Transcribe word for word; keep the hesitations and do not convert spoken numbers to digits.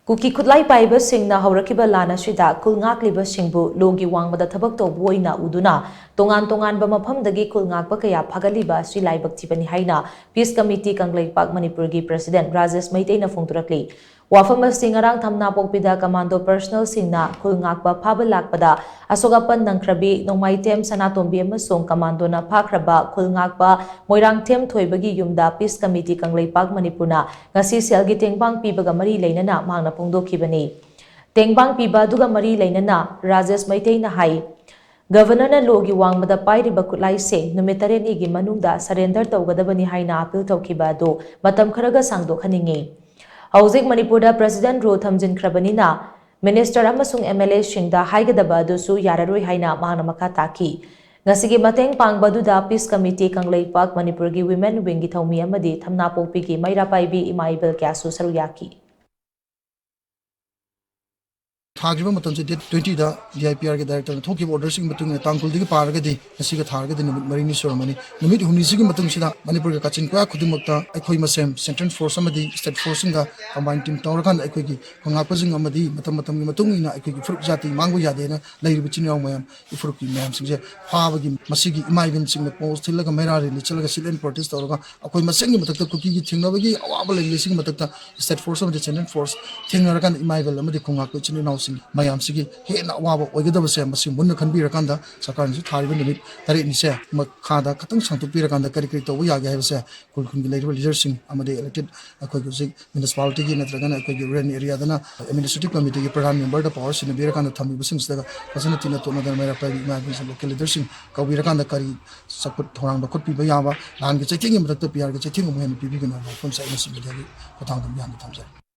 ꯀꯨꯀꯤ ꯈꯨꯠꯂꯥꯏ ꯄꯥꯏꯕꯁꯤꯡꯅ ꯍꯧꯔꯛꯈꯤꯕ ꯂꯥꯟ ꯑꯁꯤꯗ ꯈꯨꯜ ꯉꯥꯛꯂꯤꯕꯁꯤꯡꯕꯨ ꯂꯣꯒꯤ ꯋꯥꯡꯃꯗ ꯊꯕꯛ ꯇꯧꯕ ꯑꯣꯏꯅ ꯎꯗꯨꯅ ꯇꯣꯉꯥꯟ ꯇꯣꯉꯥꯟꯕ ꯃꯐꯝꯗꯒꯤ ꯈꯨꯜ ꯉꯥꯛꯄ ꯀꯌꯥ ꯐꯥꯒꯠꯂꯤꯕ ꯑꯁꯤ ꯂꯥꯏꯕꯛ ꯊꯤꯕꯅꯤ ꯍꯥꯏꯅ ꯄꯤꯁ ꯀꯃꯤꯇꯤ ꯀꯪꯂꯩꯄꯥꯛ ꯃꯅꯤꯄꯨꯔꯒꯤ ꯄ꯭ꯔꯁꯤꯗꯦꯟꯠ ꯔꯥꯖꯦꯁ ꯃꯩꯇꯩꯅ ꯐꯣꯡꯗꯣꯔꯛꯂꯤ꯫ ꯋꯥꯐꯝ ꯑꯁꯤ ꯉꯔꯥꯡ ꯊꯝꯅꯥꯄꯣꯛꯄꯤꯗ ꯀꯃꯥꯟꯗꯣ ꯄꯔꯁꯅꯦꯜꯁꯤꯡꯅ ꯈꯨꯜ ꯉꯥꯛꯄ ꯐꯥꯕ ꯂꯥꯛꯄꯗ ꯑꯁꯣꯛ ꯑꯄꯟ ꯅꯪꯈ꯭ꯔꯕꯤ ꯅꯣꯡꯃꯥꯏꯊꯦꯝ ꯁꯅꯥꯇꯣꯝꯕꯤ ꯑꯃꯁꯨꯡ ꯀꯃꯥꯟꯗꯣꯅ ꯐꯥꯈ꯭ꯔꯕ ꯈꯨꯜ ꯉꯥꯛꯄ ꯃꯣꯏꯔꯥꯡꯊꯦꯝ ꯊꯣꯏꯕꯒꯤ ꯌꯨꯝꯗ ꯄꯤꯁ ꯀꯃꯤꯇꯤ ꯀꯪꯂꯩꯄꯥꯛ ꯃꯅꯤꯄꯨꯔꯅ ꯉꯁꯤ ꯁꯦꯜꯒꯤ ꯇꯦꯡꯕꯥꯡ ꯄꯤꯕꯒ ꯃꯔꯤ ꯂꯩꯅꯅ ꯃꯍꯥꯛꯅ ꯐꯣꯡꯗꯣꯛꯈꯤꯕꯅꯤ꯫ ꯇꯦꯡꯕꯥꯡ ꯄꯤꯕ ꯑꯗꯨꯒ ꯃꯔꯤ ꯂꯩꯅꯅ ꯔꯥꯖꯦꯁ ꯃꯩꯇꯩꯅ ꯍꯥꯏ, ꯒꯚꯔꯅꯔꯅ ꯂꯣꯒꯤ ꯋꯥꯡꯃꯗ ꯄꯥꯏꯔꯤꯕ ꯈꯨꯠꯂꯥꯏꯁꯤꯡ ꯅꯨꯃꯤꯠ ꯇꯔꯦꯠꯅꯤꯒꯤ ꯃꯅꯨꯡꯗ ꯁꯔꯦꯟꯗꯔ ꯇꯧꯒꯗꯕꯅꯤ ꯍꯥꯏꯅ ꯑꯥꯄꯤꯜ ꯇꯧꯈꯤꯕ ꯑꯗꯨ ꯃꯇꯝ ꯈꯔꯒ ꯁꯥꯡꯗꯣꯛꯍꯟꯅꯤꯡꯏ꯫ ꯍꯧꯖꯤꯛ ꯃꯅꯤꯄꯨꯔꯗ ꯄ꯭ꯔꯁꯤꯗꯦꯟꯠ ꯔꯨꯜ ꯊꯝꯖꯤꯟꯈ꯭ꯔꯕꯅꯤꯅ ꯃꯤꯅꯤꯁꯇꯔ ꯑꯃꯁꯨꯡ ꯑꯦꯝ ꯑꯦꯜ ꯑꯦꯁꯤꯡꯗ ꯍꯥꯏꯒꯗꯕ ꯑꯗꯨꯁꯨ ꯌꯥꯔꯔꯣꯏ ꯍꯥꯏꯅ ꯃꯍꯥꯛꯅ ꯃꯈꯥ ꯇꯥꯈꯤ꯫ ꯉꯁꯤꯒꯤ ꯃꯇꯦꯡ ꯄꯥꯡꯕ ꯑꯗꯨꯗ ꯄꯤꯁ ꯀꯃꯤꯇꯤ ꯀꯪꯂꯩꯄꯥꯛ ꯃꯅꯤꯄꯨꯔꯒꯤ ꯋꯤꯃꯦꯟ ꯋꯤꯡꯒꯤ ꯊꯧꯃꯤ ꯑꯃꯗꯤ ꯊꯝꯅꯥꯄꯣꯛꯄꯤꯒꯤ ꯃꯩꯔꯥ ꯄꯥꯏꯕꯤ ꯏꯃꯥ ꯏꯕꯦꯜ ꯀꯌꯥꯁꯨ ꯁꯔꯨꯛ ꯌꯥꯈꯤ꯫ ꯊꯥꯈꯤꯕ ꯃꯇꯝꯁꯦ ꯗꯦꯠ ꯇ꯭ꯋꯦꯟꯇꯤꯗ ꯗꯤ ꯑꯥꯏ ꯄꯤ ꯑꯥꯔꯒꯤ ꯗꯥꯏꯔꯦꯛꯇꯔꯅ ꯊꯣꯛꯈꯤꯕ ꯑꯣꯔꯗꯔꯁꯤꯡꯒꯤ ꯃꯇꯨꯡ ꯏꯟꯅ ꯇꯥꯡ ꯀꯨꯟꯗꯒꯤ ꯄꯥꯔꯒꯗꯤ ꯉꯁꯤꯒ ꯊꯥꯔꯒꯗꯤ ꯅꯨꯃꯤꯠ ꯃꯔꯤꯅꯤ ꯁꯨꯔꯝꯃꯅꯤ꯫ ꯅꯨꯃꯤꯠ ꯍꯨꯝꯅꯤꯁꯤꯒꯤ ꯃꯇꯨꯡꯁꯤꯗ ꯃꯅꯤꯄꯨꯔꯒꯤ ꯀꯥꯆꯤꯟ ꯀꯣꯌꯥ ꯈꯨꯗꯤꯡꯃꯛꯇ ꯑꯩꯈꯣꯏ ꯃꯁꯦꯟ ꯁꯦꯟꯇ꯭ꯔꯦꯜ ꯐꯣꯔꯁ ꯑꯃꯗꯤ ꯁ꯭ꯇꯦꯠ ꯐꯣꯔꯁꯁꯤꯡꯒ ꯀꯝꯕꯥꯏꯟ ꯇꯤꯝ ꯇꯧꯔꯀꯥꯟꯗ ꯑꯩꯈꯣꯏꯒꯤ ꯈꯨꯜ ꯉꯥꯛꯄꯁꯤꯡ ꯑꯃꯗꯤ ꯃꯇꯝ ꯃꯇꯝꯒꯤ ꯃꯇꯨꯡ ꯏꯟꯅ ꯑꯩꯈꯣꯏꯒꯤ ꯐꯨꯔꯨꯞ ꯖꯥꯇꯤ ꯃꯥꯡꯕ ꯌꯥꯗꯦꯅ ꯂꯩꯔꯤꯕ ꯏꯆꯤꯟ ꯏꯅꯥꯎ ꯃꯌꯥꯝ ꯏꯐꯨꯔꯨꯞꯀꯤ ꯃꯌꯥꯝꯁꯤꯡꯁꯦ ꯐꯥꯕꯒꯤ ꯃꯁꯤꯒꯤ ꯏꯃꯥ ꯏꯕꯦꯟꯁꯤꯡꯅ ꯄꯣꯁ ꯊꯤꯜꯂꯒ ꯃꯩꯔꯥ ꯔꯦꯂꯤ ꯆꯠꯂꯒ ꯁꯤꯠ ꯑꯦꯟ ꯄ꯭ꯔꯣꯇꯦꯁ ꯇꯧꯔꯒ ꯑꯩꯈꯣꯏ ꯃꯁꯦꯟꯒꯤ ꯃꯊꯛꯇ ꯀꯨꯀꯤꯒꯤ ꯊꯦꯡꯅꯕꯒꯤ ꯑꯋꯥꯕ ꯂꯩꯔꯤꯕꯁꯤꯒꯤ ꯃꯊꯛꯇ ꯁ꯭ꯇꯦꯠ ꯐꯣꯔꯁ ꯑꯃꯗꯤ ꯁꯦꯟꯇ꯭ꯔꯦꯜ ꯐꯣꯔꯁ ꯊꯦꯡꯅꯔꯀꯥꯟꯗ ꯏꯃꯥ ꯏꯕꯦꯜ ꯑꯃꯗꯤ ꯈꯨꯜ ꯉꯥꯛꯄ ꯏꯆꯤꯟ ꯏꯅꯥꯎꯁꯤꯡ ꯃꯌꯥꯝꯁꯤꯒꯤ ꯍꯦꯟꯅ ꯑꯋꯥꯕ ꯑꯣꯏꯒꯗꯕꯁꯦ ꯃꯁꯤ ꯃꯨꯟꯅ ꯈꯟꯕꯤꯔꯀꯥꯟꯗ ꯁꯔꯀꯥꯔꯅꯁꯨ ꯊꯥꯔꯤꯕ ꯅꯨꯃꯤꯠ ꯇꯔꯦꯠꯅꯤꯁꯦ ꯃꯈꯥꯗ ꯈꯇꯪ ꯁꯥꯡꯗꯣꯛꯄꯤꯔꯀꯥꯟꯗ ꯀꯔꯤ ꯀꯔꯤ ꯇꯧꯕ ꯌꯥꯒꯦ ꯍꯥꯏꯕꯁꯦ ꯈꯨꯜ ꯈꯨꯜꯒꯤ ꯂꯩꯔꯤꯕ ꯂꯤꯗꯔꯁꯤꯡ ꯑꯃꯗꯤ ꯏꯂꯦꯛꯇꯦꯠ ꯑꯩꯈꯣꯏꯒꯤ ꯍꯧꯖꯤꯛ ꯃ꯭ꯌꯨꯅꯤꯁꯤꯄꯥꯂꯤꯇꯤꯒꯤ ꯅꯠꯇ꯭ꯔꯒꯅ ꯑꯩꯈꯣꯏꯒꯤ ꯔꯨꯔꯦꯜ ꯑꯦꯔꯤꯌꯥꯗꯅ ꯑꯦꯗꯃꯤꯅꯤꯁꯇ꯭ꯔꯦꯇꯤꯚ ꯀꯃꯤꯇꯤꯒꯤ ꯄ꯭ꯔꯙꯥꯟ ꯃꯦꯝꯕꯔꯗ ꯄꯋꯥꯔ ꯁꯤꯟꯅꯕꯤꯔꯀꯥꯟꯗ ꯊꯝꯕꯤꯕꯁꯤꯡꯁꯤꯗ ꯐꯖꯅ ꯇꯤꯟꯅ ꯇꯣꯠꯅꯗꯅ ꯃꯩꯔꯥ ꯄꯥꯏꯕꯤ ꯏꯃꯥ ꯏꯕꯦꯟꯁꯤꯡ ꯂꯣꯀꯦꯜ ꯂꯤꯗꯔꯁꯤꯡ ꯀꯧꯕꯤꯔꯀꯥꯟꯗ ꯀꯔꯤ ꯆꯥꯎꯈꯠ ꯊꯧꯔꯥꯡ ꯂꯧꯈꯠꯄꯤꯕ ꯌꯥꯕ, ꯂꯥꯟꯒꯤ ꯆꯩꯊꯦꯡꯒꯤ ꯃꯊꯛꯇ ꯄꯤ ꯑꯥꯔꯒꯤ ꯆꯩꯊꯦꯡ ꯑꯃꯨꯛ ꯍꯦꯟꯅ ꯄꯤꯕꯤꯒꯅꯨ ꯍꯥꯏꯕ ꯋꯥꯐꯝꯁꯦ ꯑꯩꯅ ꯁꯤ ꯃꯤꯗꯤꯌꯥꯒꯤ ꯈꯨꯠꯊꯥꯡꯗ ꯃꯤꯌꯥꯝꯗ ꯊꯝꯖꯔꯤ꯫